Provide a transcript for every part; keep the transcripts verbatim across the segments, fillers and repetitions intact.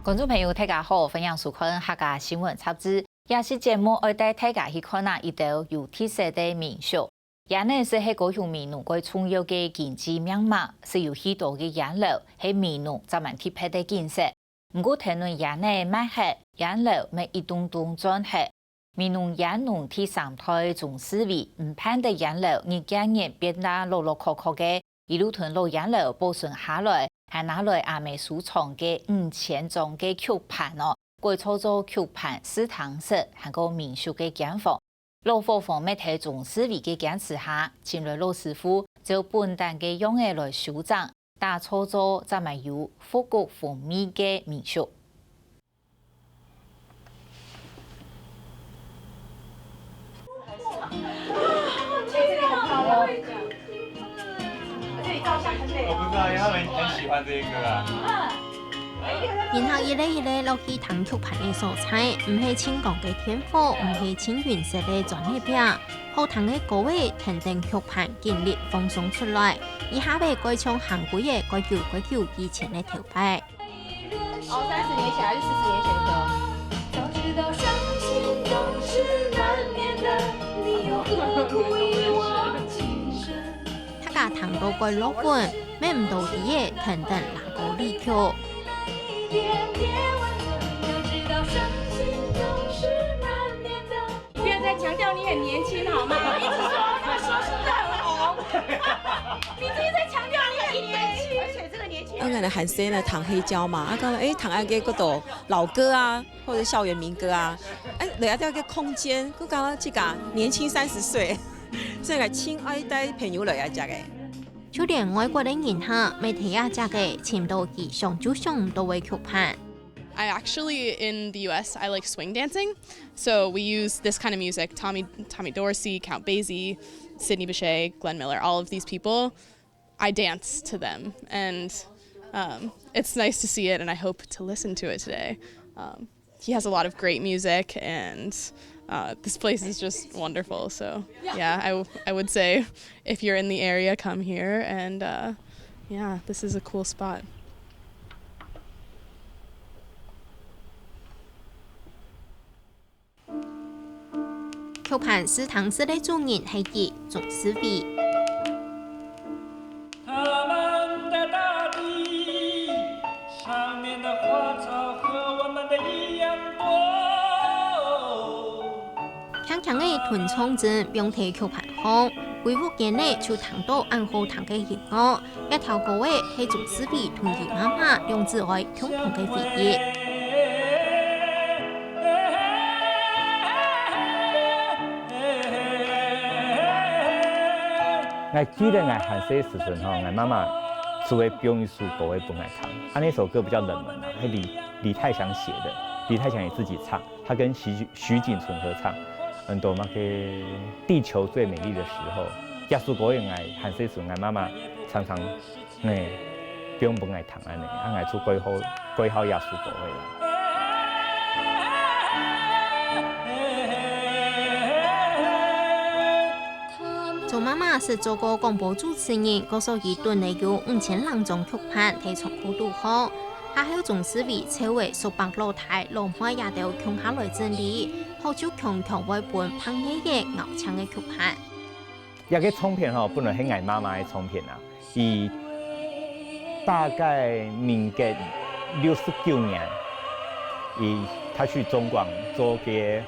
觀眾朋友，大家好，歡迎收看客家新聞雜誌。這期節目愛帶大家去看啊一兜有特色个民俗。這呢就係高雄美濃蓋重要个經濟命脈，就有許多个菸樓，係美濃專門特別个景色。毋過，跈等菸仔賣忒，菸樓乜一棟棟轉忒。 美濃菸農第三代鍾士維，毋盼得菸樓日漸日變到老老殼殼个，一路同老菸樓保存下來，還拿來阿姆收藏个五千張个曲盤哦，改造做曲盤試聽室，還過民宿个間房。老伙房乜在鍾士維个堅持下，尋來老師傅，照本旦个樣仔來修整，打造做專門有復古風味个民宿。 我不知道，因为他们很喜欢这个啊。人客一个一个落去聽曲盤个所在，毋係盡光个電火，毋係盡雲色个專業壁，好聽个歌仔跈等曲盤緊立放送出來，一下仔蓋像行規仔蓋久蓋久以前个頭擺。 哦，三十年前还是四十年前的歌？大家聽到蓋落魂，乜毋多知仔跈等拉高離曲。不要再强调你很年轻好吗？一直说那个时候是热红，你一直在强调你很年轻，而且这个年轻人。啊，𠊎个還細呢，聽黑膠嘛，啊，講誒，聽啊个嗰種老歌啊，或者校園民歌啊，誒，來到一個空間，佢講自家年輕三十歲，所以𠊎盡愛帶朋友來啊，這个。就連外國个人客，乜在啊這个尋到佢想就想毋到个曲盤。 I actually, in the U S, I like swing dancing. So we use this kind of music. Tommy, Tommy Dorsey, Count Basie, Sidney Bechet, Glenn Miller, all of these people. I dance to them. And um, it's nice to see it, and I hope to listen to it today. Um, he has a lot of great music, and uh, this place is just wonderful. So, yeah, I, w- I would say if you're in the area, come here. And uh, yeah, this is a cool spot. 曲盤試聽室个主人係佢鍾士維。輕輕个吞唱針放在曲盤項，歸屋間呢就聽到恁好聽个音樂。 這條歌仔係鍾士維同佢媽媽兩子哀共同个回憶。 𠊎記得𠊎還細時陣吼，𠊎媽媽就會放一首歌仔分𠊎聽。啊，那首歌比較冷門啊，係李李泰祥寫的，李泰祥也自己唱，他跟徐徐錦存合唱，很多那個地球最美麗的時候。這首歌仔𠊎還細時陣，𠊎媽媽常常 呢，放分𠊎聽恁呢，啊𠊎就蓋好蓋好這首歌仔啦。鍾媽媽識做過廣播主持人，故所以囤了有五千零張曲盤在倉庫肚項。下後鍾士維湊了叔伯老弟、老妹這兜共下來整理，學就強強會分拍賣仔搖淨个曲盤。 這個唱片吼，本來係𠊎媽媽个唱片啊，佢大概民國六十九年，佢他去中廣做个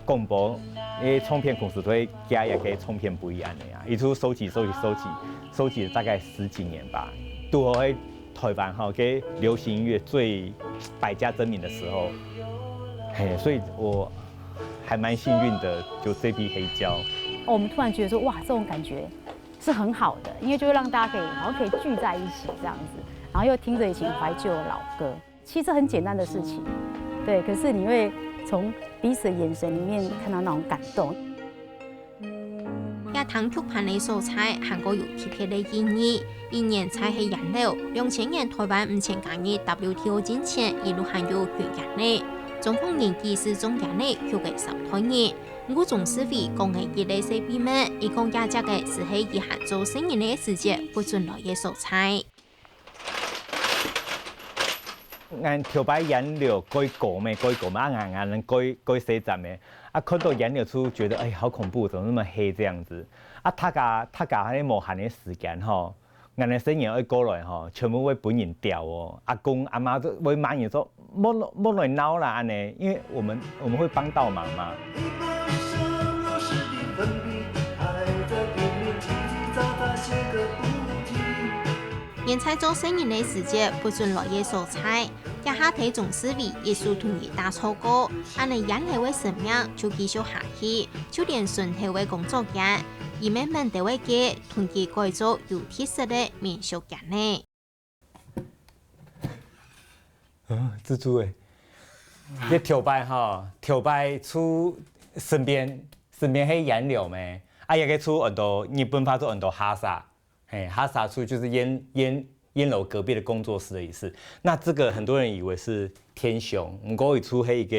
廣播，因為唱片公司都會寄一個唱片分佢恁呢啊，佢就收集收集收集，收集了大概十幾年吧，拄好在 台灣哈，个流行音樂最百家爭鳴的時候，嘿，所以我還蠻幸運的，就這批黑膠。哦，我們突然覺得說，哇，這種感覺是很好的，因為就會讓大家可以好像可以聚在一起這樣子，然後又聽著以前懷舊的老歌。其實這很簡單的事情，對，可是你會從彼此的眼神裡面看到那種感動。 這聽曲盤个所在還過有特別个意義。一年在係菸樓，兩千年台灣毋曾加入W T O進前，一路還有捲菸仔。中國人幾時種菸仔，畜个三代人。毋過鍾士維講个一個細祕密，佢講這跡个就係佢還做細人仔个時節，不准來个所在。𠊎頭擺煙樓蓋高咩，蓋高嘛，啊，𠊎𠊎𠊎蓋蓋細隻咩，啊，看到煙樓就覺得，哎，好恐怖，怎麼那麼黑這樣子？啊，大家大家還無閒个時間吼，𠊎个細人愛過來吼，全部會分人屌哦。阿公阿媽就會罵人說，莫莫來鬧啦，安呢，因為我們我們會幫到忙嘛。現在做細人个時節，不准來个所在，這下聽鍾士偉一手同佢打造過，安呢煙樓个生命就繼續下去，就連脣頭个工作間，佢乜愐兜仔个同佢改做有特色个民宿間呢。啊，蜘蛛欸，這頭擺吼，頭擺就身邊身邊係菸樓咩，啊，這个就安到日本話就安到哈薩。 嘿，哈薩處就是菸菸菸樓隔壁的工作室的意思。那這個很多人以為是天胸，毋過佢就係一個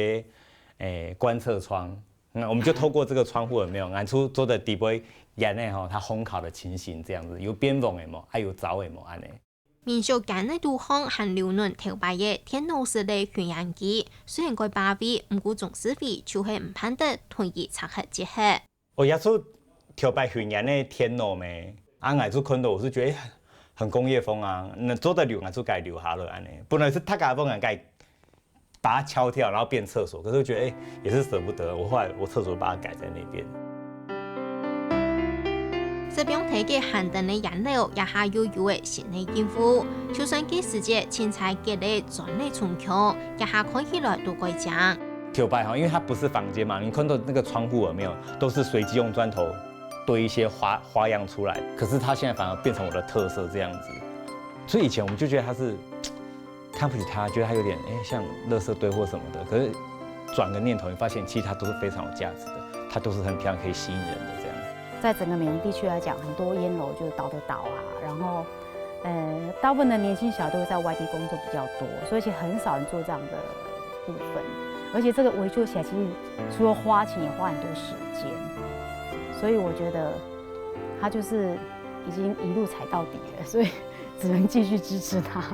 誒觀測窗。那我們就透過這個窗戶有沒有，𠊎就坐在底背，菸仔吼，它烘烤的情形這樣子，有變黃个無，啊有燥个無，安呢。民宿間个肚項還留等頭擺个電腦式个燻煙機，雖然蓋巴閉，毋過鍾士偉就係毋盼得同佢拆忒接忒。 哦，也就頭擺燻煙个電腦咩，啊，𠊎就看到，我是覺得，欸，很工業風啊，那做得留，𠊎就該留下來安呢。本來是大家不敢改，把它敲掉，然後變廁所，可是我覺得，欸，也是捨不得，我後來我廁所把它改在那邊。這邊頭个寒冬个菸樓，這下又有了新个任務，就算該時節清採結个磚个重牆，這下看起來都蓋靚。 頭擺吼，因為它不是房間嘛，你看到那個窗戶有沒有，都是隨機用磚頭堆一些花花樣出來，可是它現在反而變成我的特色這樣子。所以以前我們就覺得它是看不起它，覺得它有點哎像垃圾堆或什麼的，可是轉個念頭，你發現其實它都是非常有價值的，它都是很漂亮可以吸引人的這樣。在整個美濃地區來講，很多菸樓就倒的倒啊，然後。呃，大部分的年輕小孩都會在外地工作比較多，所以其實很少人做這樣的部分。而且這個維修起來，其實除了花錢，也花很多時間。所以我覺得他就是已經一路踩到底了，所以只能繼續支持他。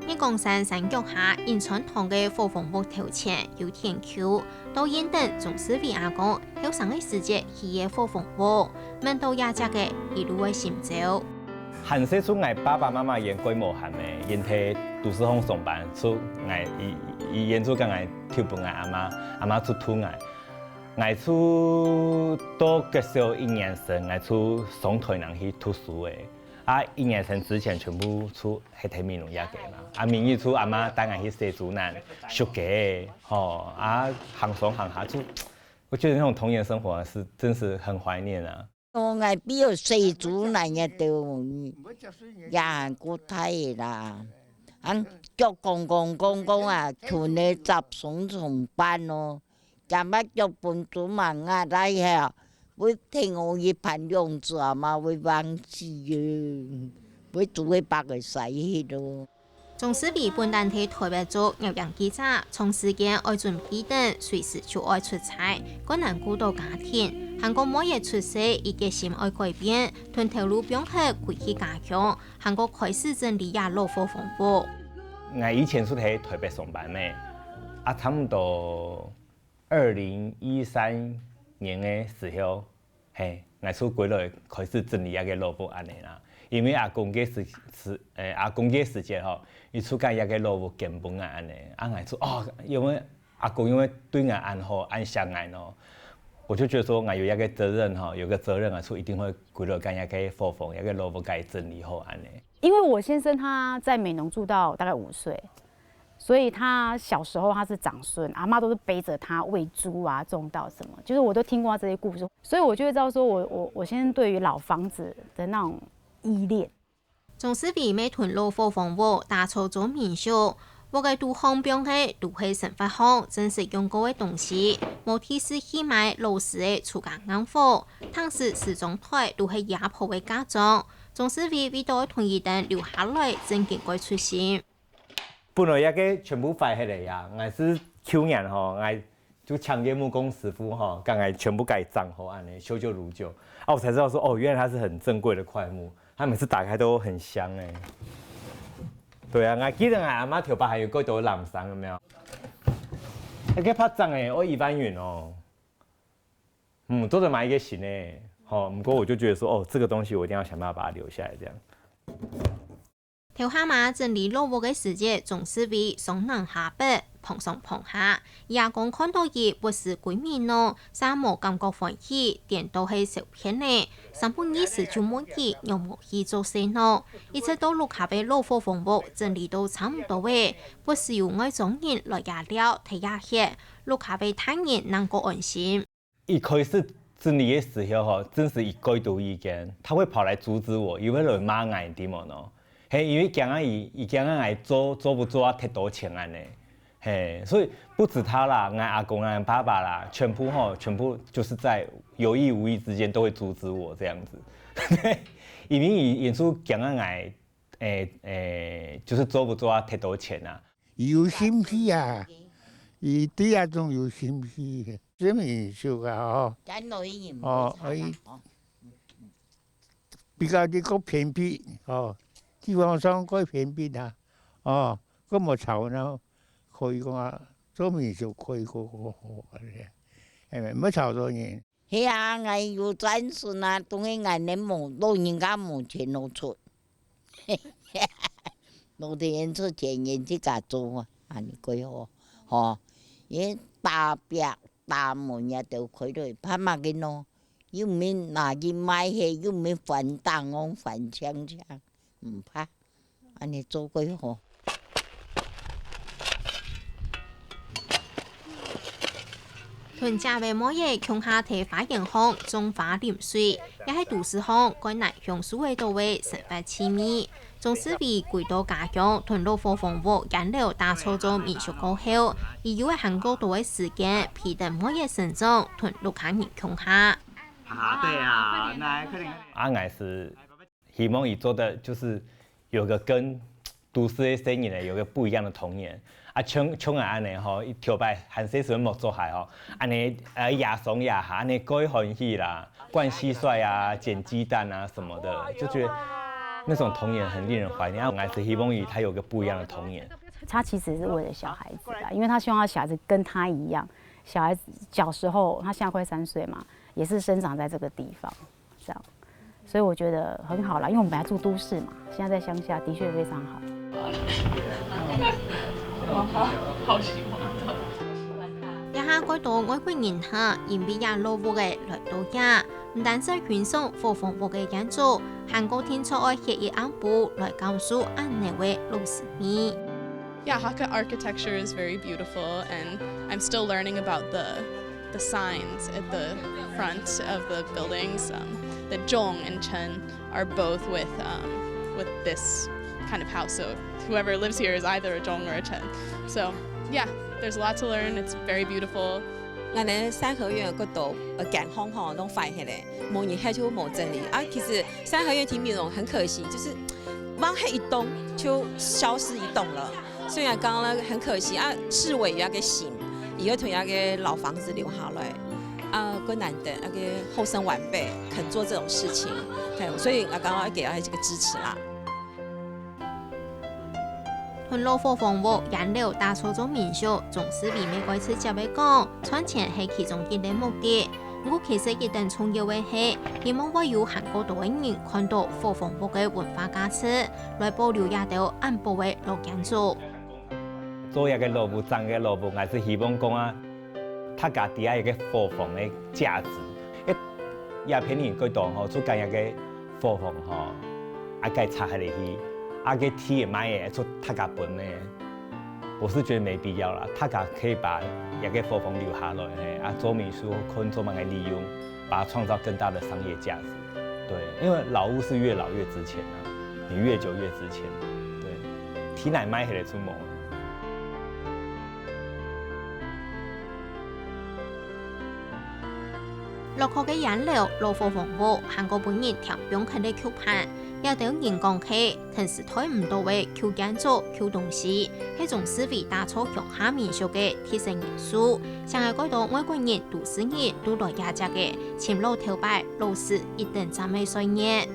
日光山山腳下，因穿堂个伙房屋頭前有田坵，都因等鍾士偉阿公後生个時節起个伙房屋，問到這隻个一路个心焦。 還細就𠊎爸爸媽媽𠊎蓋無閒咩，𠊎在都市項上班，就𠊎佢佢𠊎就講𠊎丟分𠊎阿媽，阿媽就渡𠊎。𠊎就到國小一年生，𠊎就上臺南去讀書誒。啊一年生之前全部就係在美濃這个嘛，啊明日就阿媽帶𠊎去洗豬欄、畜雞，吼，啊行上行下就，我覺得那種童年生活是真是很懷念啊。 哦，𠊎比較細豬仔个都也還過大个啦。啊，腳公公公公啊，全个十雙重半咯，今晡日腳分豬嫲啊來遐，會停我一盤兩隻嘛，會忘記个，會煮个白个曬去咯。 鍾士偉本旦在臺北做攝影記者，長時間愛準備等，隨時就愛出差，蓋難顧到家庭。還過妹仔出世，佢決心愛改變，同頭路放忒歸去家鄉，還過開始整理這老伙房屋。 𠊎以前就在臺北上班咩，啊差毋多二零一三年个時候， 係，𠊎就歸來開始整理這个老屋恁仔啦。因為阿公个時時，欸，阿公个時節吼，佢就佮這个老屋捐分𠊎恁仔，啊𠊎就哦，因為阿公因為對𠊎恁好，恁惜𠊎哦，我就覺得說𠊎有這个責任吼，有个責任啊，就一定會歸來佮這个伙房，這个老屋共佢整理好恁仔。因為我先生他在美濃住到大概五歲， 所以他小時候他是長孫，阿嬤都是背著他餵豬啊、種稻什麼，就是我都聽過他這些故事，所以我就會知道說我我我先生對於老房子的那種依戀。鍾士偉乜同老伙房屋打造做民宿，屋个肚項放个都係生活項真實用過个東西，無特事去買老式个廚房硬火，當時時裝台都係佢婆个嫁妝。鍾士偉為著同佢等留下來，正經蓋出心。 本來這个全部壞忒了呀，𠊎係舊年吼，𠊎就請个木工師傅吼，共𠊎全部共佢整好恁仔，修舊如舊。啊，我才知道說，哦，原來它是很珍貴的檜木，它每次打開都很香欸。對啊，𠊎記得𠊎阿嬤頭擺還有蓋多藍衫，有沒有？那個拍掌欸，哦，一萬元哦。嗯，做得買一個新的，吼。不過我就覺得說，哦，這個東西我一定要想辦法把它留下來，這樣。頭下嘛整理老屋个時節，總是會上南下北， 碰上碰下，阿公看到佢不時歸面哦，煞無感覺歡喜，顛倒係笑騙呢。三不二時就問佢仰無去做事呢。一直到屋下个老伙房屋整理到差毋多咧，不時有外庄人來這尞、蹛這歇，屋下个大人正較安心。 一開始整理个時候吼，真係一個都意見，他會跑來阻止我，又會來罵𠊎，知無呢？嘿，因為驚啊，佢，佢驚啊，𠊎做，做毋做啊，忒多錢恁呢。嘿，所以不止他啦，𠊎阿公啊、爸爸啦，全部吼，全部就是在有意無意之間都會阻止我這樣子。因為佢，佢就驚啊，𠊎，誒，誒，就是做毋做啊，忒多錢啊。有心思啊，佢對啊，總有心思。 這民宿啊，吼。哦，哎，比較這個偏僻，哦，地方上較偏僻啊，哦，較無吵鬧，可以講啊，做民宿可以講好好个，哎，毋會吵到人。係啊，𠊎有轉身啊，當然𠊎等無，老人家無錢好出。 老天爺出錢，人自家做啊，恁呢較好，吼。因為打壁、打門也都開落，怕麼个呢？又毋免拿去賣，係又毋免翻檔哦，翻牆牆，毋怕，恁呢做較好。 同姐妹仔共下在花園項種花淋水，也係都市項較難享受得到个生活趣味。鍾思維歸到家鄉同老伙房屋、菸樓打造做民宿過後，佢有還較多个時間陪等妹仔成長，同屋下人共下。啊，對啊，那可能。啊，𠊎係 希望佢做得就是有個跟都市个細人仔有個不一樣的童年。啊，像，像𠊎恁呢吼，佢頭擺還細時莫著鞋吼，恁呢，呃，掖上掖下，恁呢蓋歡喜啦，灌蟋蟀啊、撿雞蛋啊什麼的，就覺得那種童年很令人懷念。啊，𠊎還是希望佢他有個不一樣的童年。他其實是為了小孩子啦，因為他希望他小孩子跟他一樣，小孩子小時候，他現在快三歲嘛，也是生長在這個地方。 這樣，所以我覺得很好啦，因為我們本來住都市嘛，現在在鄉下的確非常好。這下蓋多外國人客因為這老屋仔來到這，毋單淨欣賞伙房屋个建築，還過定著愛歇一暗晡來感受恁呢个老時味。 Yeah, Hakka architecture is very beautiful, and I'm still learning about the the signs at the front of the buildings. Um, the Jong and Chen are both with um, with this kind of house. So whoever lives here is either a Jong or a Chen. So yeah, there's a lot to learn. It's very beautiful. 𠊎等三合院个都呃，間房吼，攏壞忒咧，無人歇就無整理。啊，其實三合院停美容很可惜，就是挖黑一棟就消失一棟了。雖然講呢很可惜啊，市委有一個心，也有同一個老房子留下來。啊，較難得那個後生晚輩肯做這種事情，嘿，所以我剛剛要給他這個支持啦。 同老伙房屋、菸樓打造做民宿，鍾思維乜蓋直接个講，賺錢係其中一個目的。毋過其實一等重要个係，希望會有還較多个人看到伙房屋个文化價值，來保留這兜恁寶个老建築。做一個老屋，整個老屋，𠊎係希望講啊，大家知這個伙房个價值。誒，這片人較多吼，就揀這個 伙房吼，啊，該拆下來去，啊，該地賣个，出大家分个，我是覺得沒必要啦。大家可以把這個伙房留下來，嘿，啊，做民宿看做麼个利用，把它創造更大的商業價值。對，因為老屋是越老越值錢啊，你越久越值錢。對，地泥賣下來就無。 落殼个菸樓、老伙房屋，還過分人添放忒个舊盤，這兜人講係，跈時代毋到个舊建築、舊東西，係鍾思維打造鄉下民宿个特色元素。成个蓋多外國人、都市人都來這跡个，尋老頭擺、老時一等站个歲月。